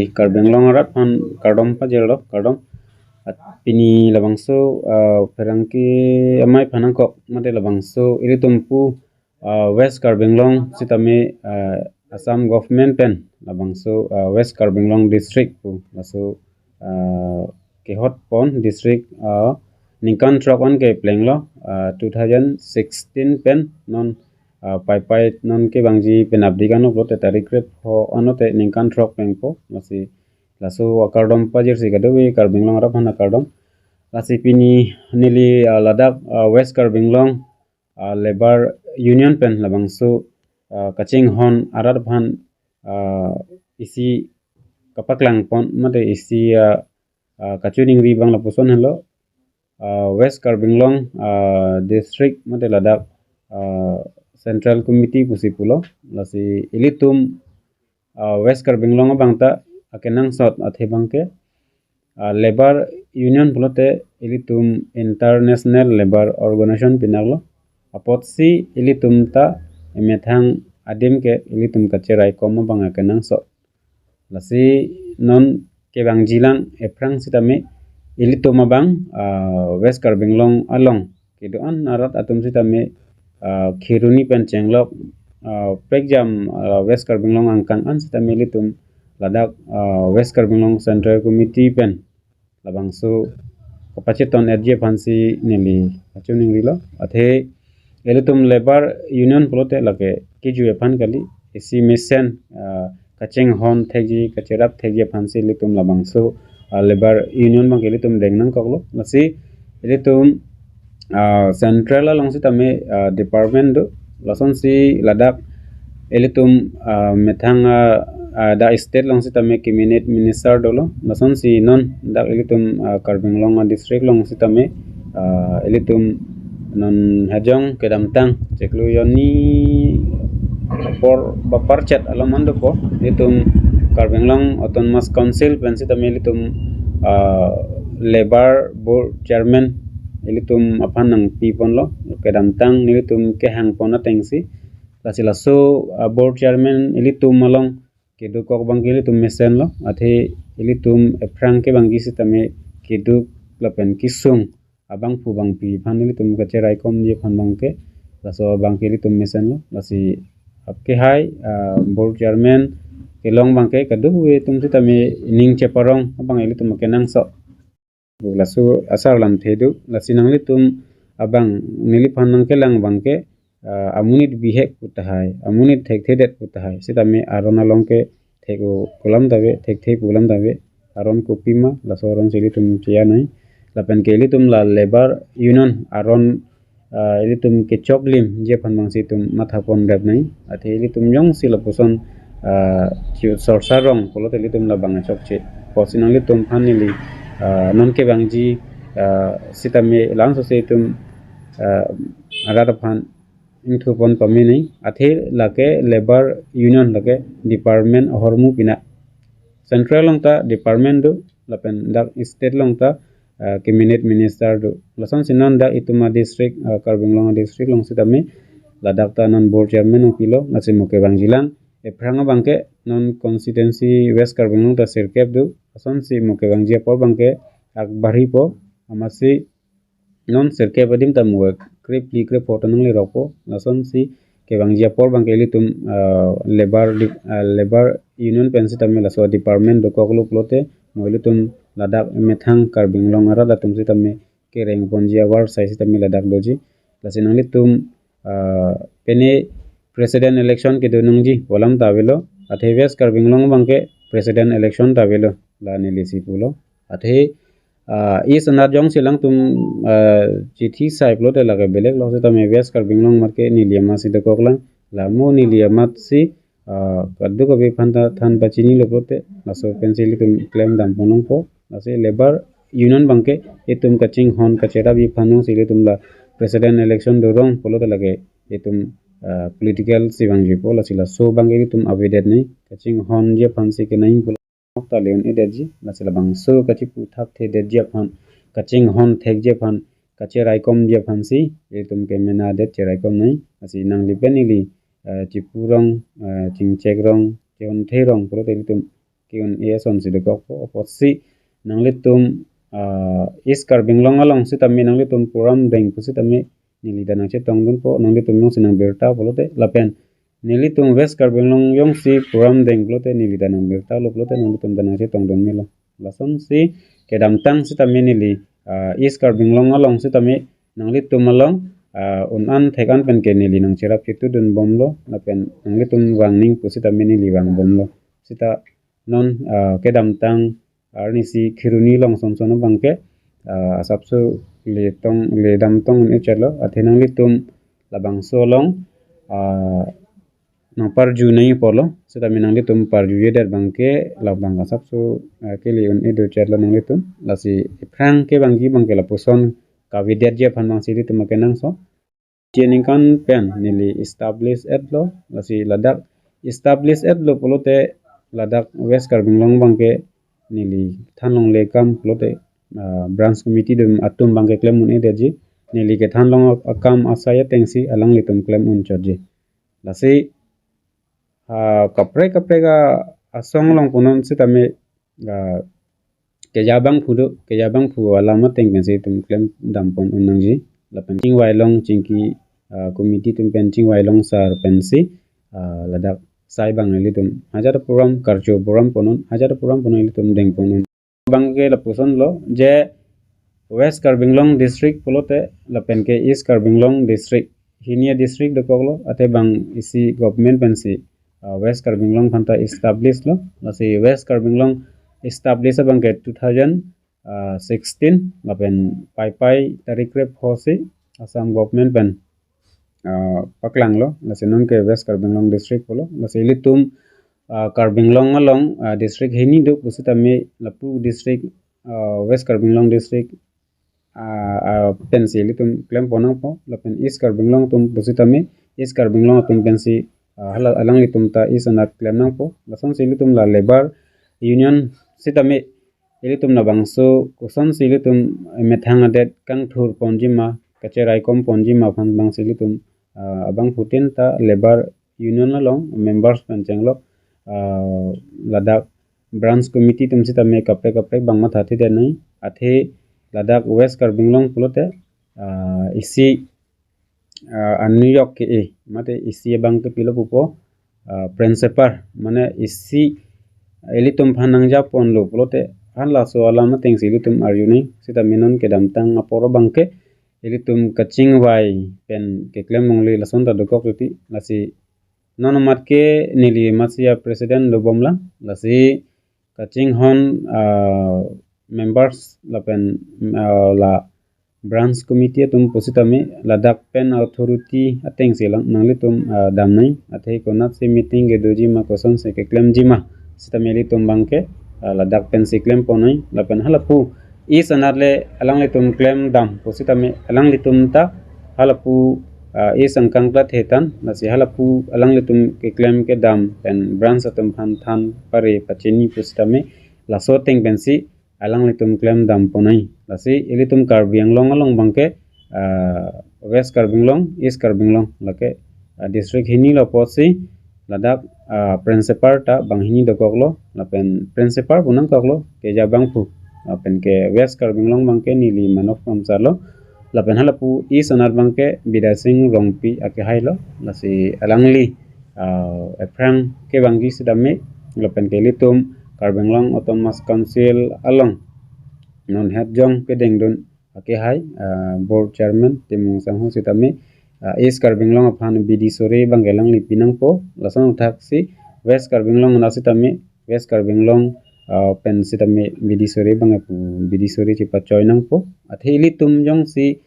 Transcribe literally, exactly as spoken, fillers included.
Karbi Anglong arat aphan kardom pajirlo, kardom. At pini labangso, ah, pherangke amei aphan nangkok mate labangso ilitum pu, ah, West Karbi Anglong sitame, ah, Assam government pen labangso, ah, West Karbi Anglong district pu laso, ah, kehot pon district, ah, ningkan throk an keplenglo, ah, two thousand sixteen pen non, ah, paipai non kevangji penapdik ano pulote tarik krepho ano te ningkan throk plengpo, lasi laso akardom pajirsi kadokave Karbi Anglong arat aphan akardom. Lasi pini neli, ah, ladak, ah, West Karbi Anglong, ah, Labour Union pen labangso, ah, kachinghon arat aphan, ah, isi kapaklang pon mate isi, ah, ah, kachiningri abang lapuson helo, ah, West Karbi Anglong, ah, district mate ladak, ah, Central Committee pusi pulo, lasi ilitum, ah, West Karbi Anglong abang ta akenangsot athe abangke, ah, Labour Union pulote ilitum International Labour Organization pinaklo. Apotsi ilitum ta emethang adim ke ilitum kacheraikom abang akenangsot. Lasi non kevangjilang ephrang sitame ilitum abang, ah, West Karbi Anglong along kedo-an arat atum sitame, ah, Kheroni pen chenglok, ah, prekjam, ah, West Karbi Anglong angkang an sitame ilitum ladak, ah, West Karbi Anglong Central Committee pen labangso kapacheton-etji aphansi neli kachiningrilo. Athe ilitum Labour Union pulote lake kejui aphan kali, isi mesen, ah, kachinghon thekji, kacherap thekji aphansi ilitum labangso, ah, Labour Union abangke ilitum deng nangkoklo. Lasi ilitum, ah, Central along sitame, ah, department do, lasonsi ladak ilitum, ah, methang, ah, ah, dak state along sitame cabinet minister dolo, lasonsi non dak ilitum, ah, Karbi Anglong, ah, district along sitame, ah, ilitum non hajong kedamtang chiklo jonni apor ba parchet along mandopo, ilitum Karbi Anglong Autonomous Council pen sitame ilitum, ah, Labour Board Chairman ilitum aphan nangpiponlo, kedamtang nelitum kehang pon atengsi. Lasi laso, ah, board chairman ilitum along kedokok abangke ilitum mesenlo, athe ilitum ephrang kevangji sitame keduk lapen kesung abangphu bangpi aphan ilitum kacheraikomji aphan abangke, laso abangke ilitum mesenlo. Lasi apkehai, ah, board chairman kelong abangke kadokave atum sitame ning cheparong abang ilitum akenangsot. Laso asar lamthe do, lasi nanglitum abang neliphan nangkelang abangke, ah, amonit bihek pu tahai, amonit thekthedet pu tahai, sitame aron along ke thek-o pu alam ta ave, thekthe pu alam ta ave, aron kopima, laso aronsi ilitum cheya nai. Lapen ke ilitum la Labour Union aron, ah, ilitum kechoklimji aphan abangsi itum mathapon rep nai. Athe ilitum jongsi lapuson, ah, chi-, sorsa rong pulote ilitum labang achokche. Apotsi nanglitum aphan neli, ah, non kevangji, ah, sitame langsose itum, ah, arat aphan ingthurpon pame nai. Athe lake Labour Union lake department ahormu pina. Central along ta department do, lapen dak state along ta, ah, cabinet minister do. Lasonsi non dak itum adistrict, ah, Karbi Anglong adistrict along sitame ladak ta non board chairman nangpilo, lasi mo kevangjilang ephrang abangke non constituency West Karbi Anglong ta sirkep do. Lasonsi mo kevangji apor abangke akbarhipo, amatsi non sirkep adim ta mo krephli krepho ta nanglerokpo. Lasonsi kevangji apor abangke ilitum, ah, Labour di-, ah, Labour Union pen sitame laso department dokoklo pulote mo ilitum ladak emethang Karbi Anglong arat atum sitame kerengponji avar sai sitame ladak doji. Lasi nanglitum, ah, pine president election kedo nangji pu alam ta avelo. Athe West Karbi Anglong abangke president election ta avelo, la nelisi pulo. Athe, ah, East anat jongsi alangtum, ah, chithi sai pulote lake belek lo, sitame West Karbi Anglong amat ke neli amatsi dokoklang. La mo neli amatsi, ah, kadokave aphan ta than pachinilo pulote, laso pensi ilitum klemdam pon longpo. Lasi Labour Union abangke itum kachinghon kacherapji aphan jongsi ilitum la president election dorong pulote lake itum, ah, political si vangjipo, lasi laso abangke ilitum avedet nai, kachinghonji aphansi kenai pulo. Nokta le-un-edetji, lasi labangso kachipu thakthedetji aphan, kachinghon thekji aphan, kacheraikomji aphansi ilitum kemenadet cheraikom nai. Lasi nangli pen ili, eh, chipu rong, eh, chingchek rong, chehonthe rong pulote ilitum ke-un-e asonsi dokokpo. Apotsi nanglitum, ah, East Karbi Anglong along sitame nanglitum program deng pusitame neli ta nangchetongdunpo, nanglitum jongsi nangbirta pulote, lapen nelitum West Karbi Anglong jongsi program deng pulote neli ta nangbirtalo pulote nanglitum ta nangchetongdun melo. Lasonsi kedamtang sitame neli, ah, East Karbi Anglong along sitame nanglitum along, ah, un-an thek-an pen ke neli nangcherap chetudunbomlo, lapen nanglitum vangning pusitame neli vangbomlo. Sita non, ah, kedamtang arnisi Kheroni along sonson abangke, ah, asapso letong ledamtong un-e chotlo, athe nanglitum labangso along, ah, nangparjunoi apotlo, sitame nanglitum parjujedet abangke labang asapso, ah, kele un-e do chotlo nanglitum, lasi aphrang ke bangji abangke lapuson kavedetji aphan abangsi ilitum akenangsot. Cheningkan pen neli establish etlo, lasi ladak establish etlo pulote ladak West Karbi Anglong abangke neli thanlongle akam pulote, ah, branch committee dum atum abangke klem un-edetji, neli kethanlong akam asai atengsi alanglitum klem unchotji. Lasi, ah, kaprek kaprek a-, asong along punon sitame, ah, keja abangphu do, keja abangphu alam ateng pensi itum klemdam pon un nangji. Lapen chingvailong chingki, ah, committee atum pen chingvailong sar pensi, ah, ladak sai abang ilitum hajar program karcho program punon, hajar program punon ilitum deng punon. Abangke lapusonlo je West Karbi Anglong district pulote lapen ke East Karbi Anglong district, hini a-district dokoklo, athe bang isi government pensi, ah, West Karbi Anglong aphanta establish lo, lasi West Karbi Anglong establish abangke two thousand sixteen, lapen Paipai tarik krepho si Assam government pen, ah, paklanglo, lasi nonke West Karbi Anglong district pulo, lasi ilitum, ah, Karbi Anglong along, ah, district hini do pusitame lapu district, ah, West Karbi Anglong district, ah, ah, pensi ilitum klem pon nangpo, lapen East Karbi Anglong atum pusitame East Karbi Anglong atum pensi, ah, hala alanglitum ta East anat klem nangpo, lasonsi ilitum la labour union sitame ilitum labangso kosonsi ilitum methang adet kangthur ponji ma, kacherai kom ponji ma aphan abangsi ilitum, ah, abangphutin ta labour union along members pen chenglok, ah, ladak branch committee atum sitame kaprek kaprek abang mathathedet nai, athe ladak West Karbi Anglong pulote, ah, isi, ah, anuyok ke-e, mate isi abangke pilo pupo, ah, principal, mane isi ilitum aphan nangjaponlo pulote, han laso alam atengsi ilitum arjunoi, sitame non kedamtang apor abangke ilitum kachingvai pen keklemlongle lason ta dokok joti, lasi non amat ke neli amatsi a-president dobomlang, lasi kachinghon, ah, members lapen, ah, la branch committee atum pusitame ladak pen authority atengsi lang nanglitum, ah, damnoi, athe konatsi meeting kedoji ma, kosonsi keklemji ma, sitame ilitum abangke, ah, ladak pensi klem ponnoi, lapen halapu East anat le alanglitum klemdam pusitame alanglitum ta halapu, ah, East angkang plat hetan, lasi halapu alanglitum keklem kedam pen branch atum aphan than pare pachini pusitame laso ateng pensi alanglitum klemdam ponnoi. Lasi ilitum Karbi Anglong along abangke, ah, West Karbi Anglong, East Karbi Anglong, lake, ah, district hini lo apotsi ladak, ah, principal ta banghini dokoklo, lapen principal pu nangkoklo, keja abangphu, lapen ke West Karbi Anglong abangke neli Manok Ramsar lo, lapen halapu East anat abangke Bidya Sing Rongpi akehailo, lasi alangli, ah, aphrang kevangji sitame, lapen ke ilitum Karbi Anglong Autonomous Council along non het jong kedengdun akehai, ah, board chairman Timung Sangho sitame, ah, East Karbi Anglong aphan bidi sore abangke alangli pinangpo, lason athaksi West Karbi Anglong anat sitame West Karbi Anglong, ah, pen sitame bidi sore abangke pu bidi sore chepachoi nangpo, athe ilitum jongsi